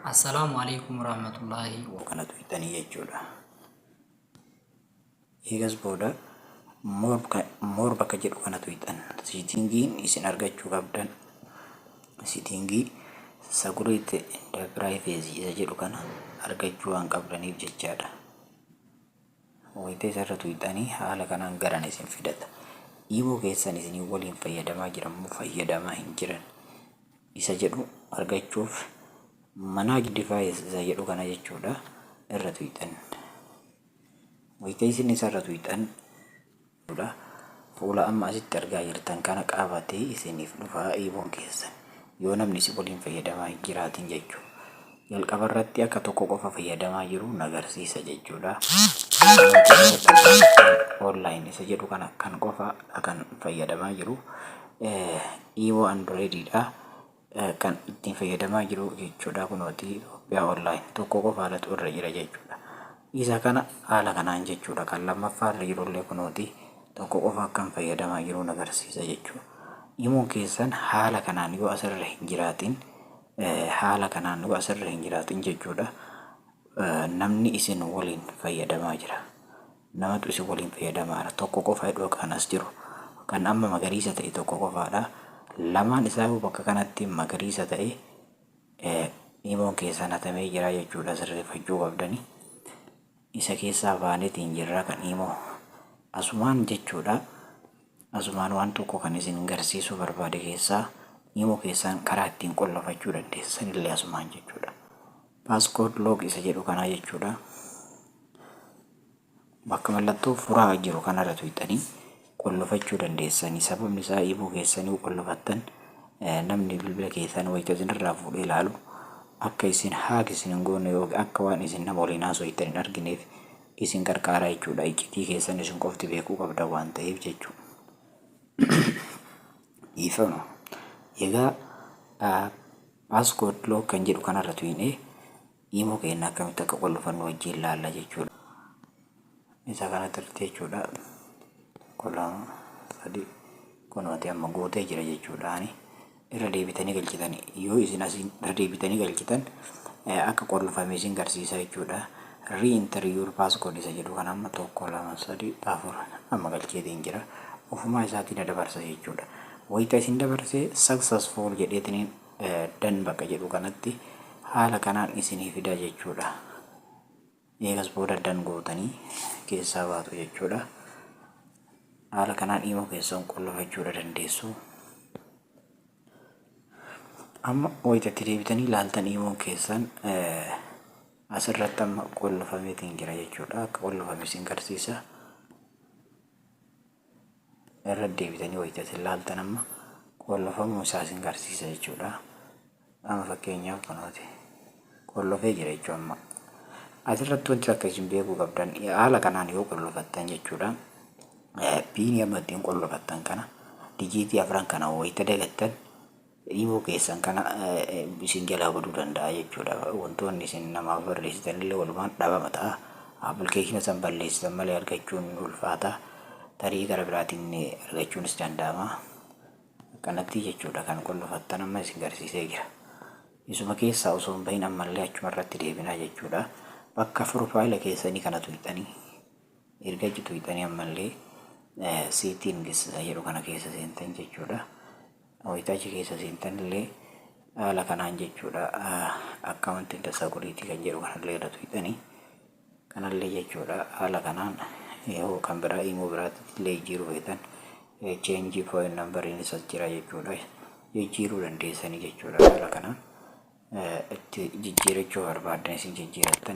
Assalaamu alaikum warahmatullaahi. Kana tuqxanii jechuudha. Eegas booda more bakka jedhu kana tuqxan. Settingiin isin argachuu qabdan settingii security and privacy isa jedhu kana argachuu waan qabdaniif jechaadha. Wayita isarra tuqxanii haala kanaan garan isin fidata. Imo keessan isinii waliin fayyadamaa jiran moo fayyadamaa hin jiran isa jedhu argachuuf manage device isa jedhu kana jechuudha irra tuqxan. Wayita isin isarra tuqxan fuula amma asitti argaa jirtan kana qabatee isiniif dhufaa Imoon keessan yoo namni isin waliin fayyadamaa hin jiraatin jechuudha. Jalqaba irratti akka tokko qofa fayyadamaa jiru nagarsiisa jechuudha. Online isa jedhu kana kan qofa kan fayyadamaa jiru Imo Androidiidha. Kan ittiin fayyadamaa jiru jechuudha, kunooti Itoophiyaa Online tokko qofaadhatu irra jira jechuudha. Isa kana haala kanaan jechuudha, kan lammaffaa irra jirullee kunooti tokko qofa akkan fayyadamaa jiru agarsiisa jechuudha. Imoon keessan haala kanaan yoo asirra hin jiraatin, haala kanaan yoo asirra hin jiraatin jechuudha. Namni isin waliin fayyadamaa jira. Namatu isin waliin fayyadamaa jira. Tokko qofa iddoo kan as jiru. Kan amma magariisa ta'e tokko qofaadha. Lamaan isaa bakka kanatti magariisa ta'e Imoon keessan hatamee jira jechuudha, sirreeffachuu qabdani. Isa keessaa baaneetiin jirra kan Imo. Asumaan jechuudha. Asumaan waan tokko kan isin garsiisuu barbaade keessaa Imo keessan karaa ittiin qollofachuu dandeessan illee asumaan jechuudha. Passcode lock isa jedhu kanaa jechuudha. Bakka mallattoo furaa jiru kanarra tuqxanii qollofachuu dandeessanii. Sababni isaa Imo keessanii qollofattan namni bilbila keessan wayita isinirraa fuudhee ilaalu akka isin hack isin hin goone yookiin akka waan isin nama waliin haasoftan hin argineef isin gargaara jechuudha. Iccitii keessan isin qofti beekuu qabda waan ta'eef jechuudha. Dhiifama. Egaa passcode lock kan jedhu kanarra tuqnee Imo keenya akkamitti akka qollofannu wajjin ilaalla jechuudha. Isa kanatti irratti jechuudha. Tokko, lama, sadi, kunooti amma guutee jira jechuudha. Ani irra deebitanii galchitan, yoo isin asiin irra deebitanii galchitan akka qollofame isin garsiisa jechuudha. Re-enter your passcode isa jedhu kana amma tokko, lama, sadi, afur amma galcheetiin jira. Ofumaa isaatiin na dabarsa jechuudha. Wayita isin dabarsee successful jedheetiin done bakka jedhu kanatti haala kanaan isinii fida jechuudha. Eegas booda done gootanii keessaa baatu jechuudha. Haala kanaan Imo keessan qollofachuudha dandeessu. Amma wayitatti deebitanii ilaaltan Imoon keessan asirratti amma qollofameetiin jira jechuudha. Akka qollofame isin garsiisa. Irra deebitanii wayitatti ilaaltan amma qollofamuu isaa isin garsiisa jechuudha. Amma fakkeenyaaf kunooti qollofee jira jechuudha amma. Asirratti wanti akka isin beekuu qabdan, haala kanaan yoo qollofattan jechuudha. PINii amma ittiin qollofattan kana dijiitii afran kana wayita dagattan Imo keessan kana isin jalaa baduu danda'a jechuudha. Wantoonni isin namaaf barreessitan illee walumaan dhabama ta'a. Appilikeeshina san balleessitan malee argachuun ulfaata. Tarii gara biraatiin argachuunis danda'ama. Akkanatti jechuudha kan qollofattan amma isin garsiisee jira. Isuma keessaa osoo hin bahin ammallee achuma irratti deebinaa jechuudha. Bakka profile keessanii kana tuqxanii, erga achi tuqxanii ammallee settings jedhu kana keessa seentan jechuudha. Wayita achi keessa seentan illee haala kanaan jechuudha, account and security kan jedhu kanallee irra tuqxanii kanallee jechuudha, haala kanaan yoo kan biraa Imo biraatti illee jijjiiruu feetan change phone numberiin isa jira jechuudha, jijjiiruu dandeessanii jechuudha. Haala kanaan itti jijjiirachuu barbaaddan isin jijjiirattan.